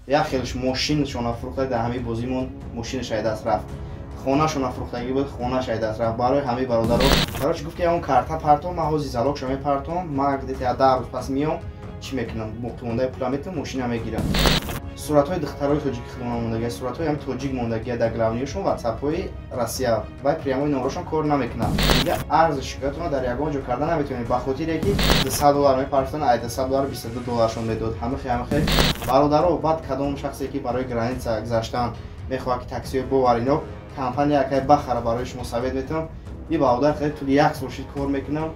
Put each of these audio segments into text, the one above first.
Як хелш мошинашона фурӯхта, дар ҳамин бозимон мошинаш ай даст рафт, хонашона фурӯхтагӣ буд, хонаш ай даст рафт. Барои ҳамин бародаро, короче, гуфт, ки он карта партом, ман ҳози залогша мепартом, ман где-то 10 рӯз пас миём, чӣ мекунам, боқимондаи пула метам, мошина мегирам. Суратҳои духтарои тоҷики худмона мондагия, суратҳои ҳами тоҷик мондагия дар главныйшон, ватсапҳои Россия вай прямой номерошон кор намекунад. Дига арзу шикоятона дар ягон ҷо карда наметавонед, ба хотире ки 200 доллар мепарфтан, ай 200 доллар 22 долларшон медод. Ҳамихе, ҳамихе, бародаро. Баъд кадом шахсе ки барои граница гузаштан мехоҳад, ки таксиҳои боваринок компания якай бахара, барои шумо совет метавам. И бародар хеле тӯли як сол шид кор мекунам,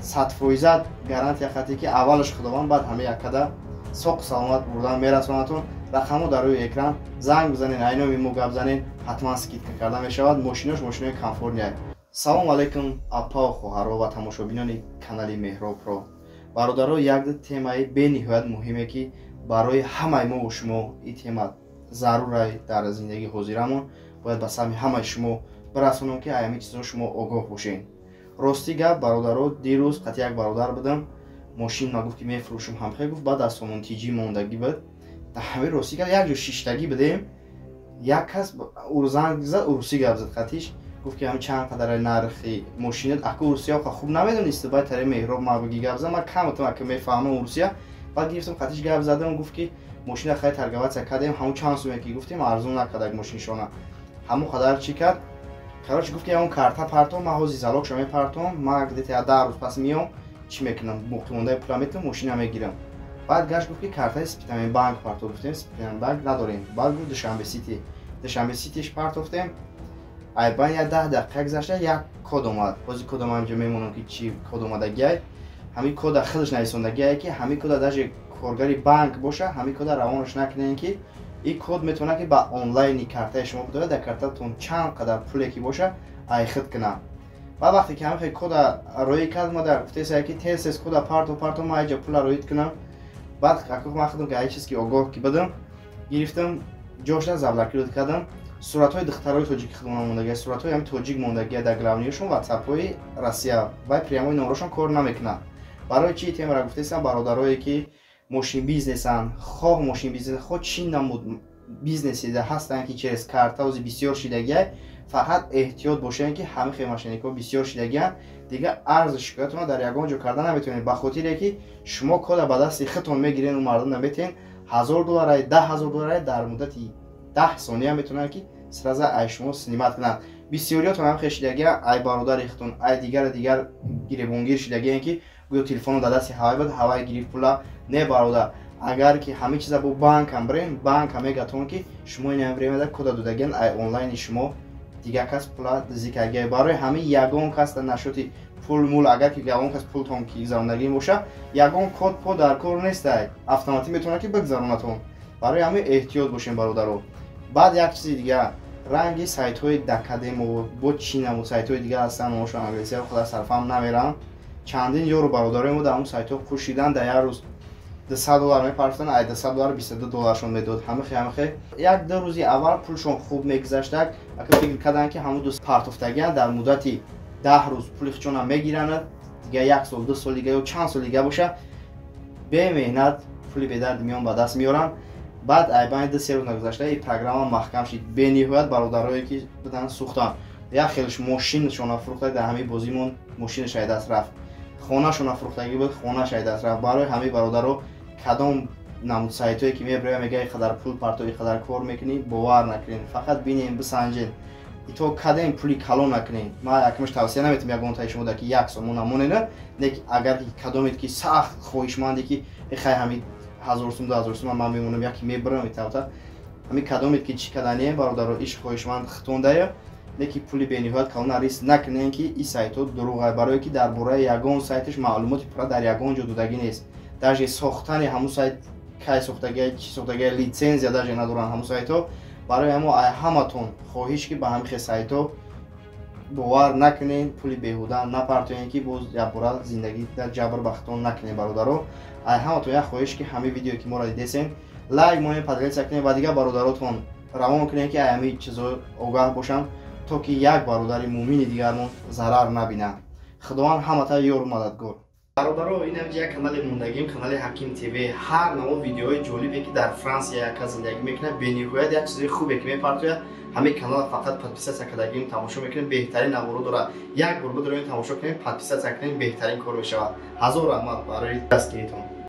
100% гарантия хате ки аввалаш Худованд, баъд ҳама яккада соқ саломат бурдан мерасонатон. Рақамҳо дар рӯи экран, занг бизанед, айноми мо гап занед, ҳатман скидка карда мешавад. Мошинош мошинои комфортный. Салому алайкум, апау хоҳаро ва тамошобинони канали Меҳробро. Бародаро, як темаи бениҳоят муҳиме, ки барои ҳамаи мову шумо ин тема зарурай дар зиндагии ҳозирамон, бояд ба саҳми ҳамаи шумо бирасонам, ки ҳамин чизҳо шумо огоҳ бошед. Ростӣ гап, бародаро, дирӯз қати як бародар будам, мошин ма гуфт, ки мефурӯшам, ҳамхе гуфт. Баъд аз Сомон Тиҷӣ мондагӣ буд. Дар ҳамин, ростӣ гап, як ҷо шиштагӣ будем, як кас занг зад, урусӣ гап зад қатиш, гуфт, ки ҳамин чанд қадар нархи мошинат, ака? Урусия хуб намедонист, баъд тари Меҳроб ма бигӣ гап зад, ман каматам ака мефаҳмам урусия. Баъд гирифтам, қатиш гап задам, гуфт, ки мошина хай торговаться кардем, ҳамун чанд суме ки гуфтем, арзон накард мошиншона, ҳамун қадар чӣ кард. Короче, гуфт, ки ягон карта партом, ман ҳози залогша мепартом, ман где-то 10 рӯз пас миём, чӣ мекунам, боқимондаи пула метам, мошина мегирам. Баъд гашт, гуфт, ки картаи Спитамен банк партов. Гуфтем, Спитамен банк надорем. Баъд гуфт, Душанбе Сити. Душанбе Ситиш партофтем. Айбан як 10 дақиқа гузашта, як код омад. Бози код омад, инҷо мемонам, ки чӣ код омадагиай. Ҳамин кода худаш нависондагиае, ки ҳамин кода даже коргари банк боша, ҳамин кода равонаш накунем, ки ин код метавонад, ки ба онлайни картаи шумо бидорад, дар картатон чанд қадар пуле ки боша, айхид кунад. Баъд вақте ки ҳамин кода роӣ кард, ма дар гуфтеса, ки тез тез кода парто, парто, ма айҷа пула роид кунам. Баъд ман худам ки ай чиз ки огоҳ ки будам, гирифтам, ҷошта заблокировать кардам. Суратҳои духтарои тоҷики худмона мондагия, суратҳои ҳами тоҷик мондагия дар главныйшон, ватсапҳои Россия вай прямой номерошон кор намекунад. Барои чи темара гуфтесам, бародарое ки мошин бизнесанд, хоҳ мошин бизнес, хоҳ чӣ намуд бизнесе ҳастанд, ки через карта ози бисёр шидагиай, фақат эҳтиёт бошед, ки ҳамин хел мошенникҳо бисёр шидагианд. Дигар арзу шикоятонро дар ягон ҷо карда наметавонед, ба хотире ки шумо кода ба дасти худтон мегирен, мардум наметиҳен. 1000 долларай, 10 000 долларай дар муддати 10 сония метавонанд, ки сразу ай шумо снимать кунанд. Бисёриётон ҳам хел шидагиан, ай бародари худтон, ай дигару дигар гиребонгир шидагиан, ки гӯё телефоно дар дасти ҳавай буд, ҳавай гирифт пула. Не, бародар, агар ки ҳамин чиза бо банкам бирен, банкам мегатон, ки шумо ин времяда кода додагиан, ай онлайни шумо дигар кас пула дуздӣ кардагиа. Барои ҳамин ягон кас дар нашоти пул мул, агар ки ягон кас пултон ки гузарондагӣ боша, ягон код по дар кор нестай, автоматӣ метавонад, ки бигзаронатон. Барои ҳамин эҳтиёт бошем, бародаро. Баъд як чизи дигар, ранги сайтҳои дакадемо бо чӣ намуд сайтҳои дигар ҳастанд, номошон англисия, худа сарфаҳм намерам. Чандин ёру бародарои мо дар ҳамун сайтҳо қушидан, дар як рӯз 200 доллар мепарфтан, ай 200 доллар 22 долларшон медод. Ҳамихе, ҳамихе, як ду рӯзи аввал пулшон хуб мегузаштак, ака фикр карданд, ки ҳамун ду партофтагиан дар муддати 10 рӯз пули хичона мегиранд. Дига як сол, 2 сол дига ё чанд сол дига боша, бемеҳнат пули бедарди миён ба даст меоранд. Баъд айбани 2-3 рӯз нагузашта, ин программа маҳкам шид. Бениҳоят бародарое ки буданд, сӯхтанд. Як хелш мошинашона фурӯхта, дар ҳамин бозимон мошинаш ай даст рафт, хонашона фурӯхтагӣ буд, хонаш ай даст рафт. Барои ҳамин, бародаро, кадом намуд сайтое ки мебироя, мега и қадар пул парто, и қадар кор мекунӣ, бовар накунед, фақат бинем, бисанҷед, ито кадем пули калон накунед. Ман якмаш тавсия наметам ягонтаи шумо ки як сомон намонена не. Агар кадомед ки сахт хоҳишманде, ки хай, ҳамин 1000 сум, 2000 сум ман мемонам, яке мебарам итавта, ҳамин кадомед ки чӣ кадание, бародаро, иш хоҳишманд хитондая, леки пули бениҳоят калона риск накунем, ки ин сайтҳо дурӯғ, барое ки дар бораи ягон сайташ маълумоти пурра дар ягон ҷо додагӣ нест. Даже сохтани ҳамун сайт кай сохтагия, чӣ сохтагия, литсензия даже надоранд ҳамун сайтҳо. Барои ҳамо ай ҳаматон хоҳиш, ки ба ҳамин хел сайтҳо бовар накунед, пули беҳуда напартоед, ки боз якбора зиндагӣ дар ҷабр ба хитон накунед. Бародаро, ай ҳаматон як хоҳиш, ки ҳамин видеое ки моро дидесен, лайк монед, поделиться кунед ва дигар бародаротон равон кунед, ки ай ҳамин чизҳо огаҳ бошанд, то ки як бародари муъмини дигармон зарар набинад. Худованд ҳамата ёру мададгор. Бародаро, ин ҳамҷа як канали мондагим, канали Ҳаким ТВ. Ҳар наво видеоҳои ҷолибе, ки дар Франсия як кас зиндагӣ мекунад, бениҳоят як чизои хубе ки мепартояд. Ҳамин канала фақат подписаться кардагим, тамошо мекунем, беҳтарин наворо дорад. Як бор бидорем, тамошо кунем, подписаться кунем, беҳтарин кор мешавад. Ҳазор раҳмат барои дастгиритон.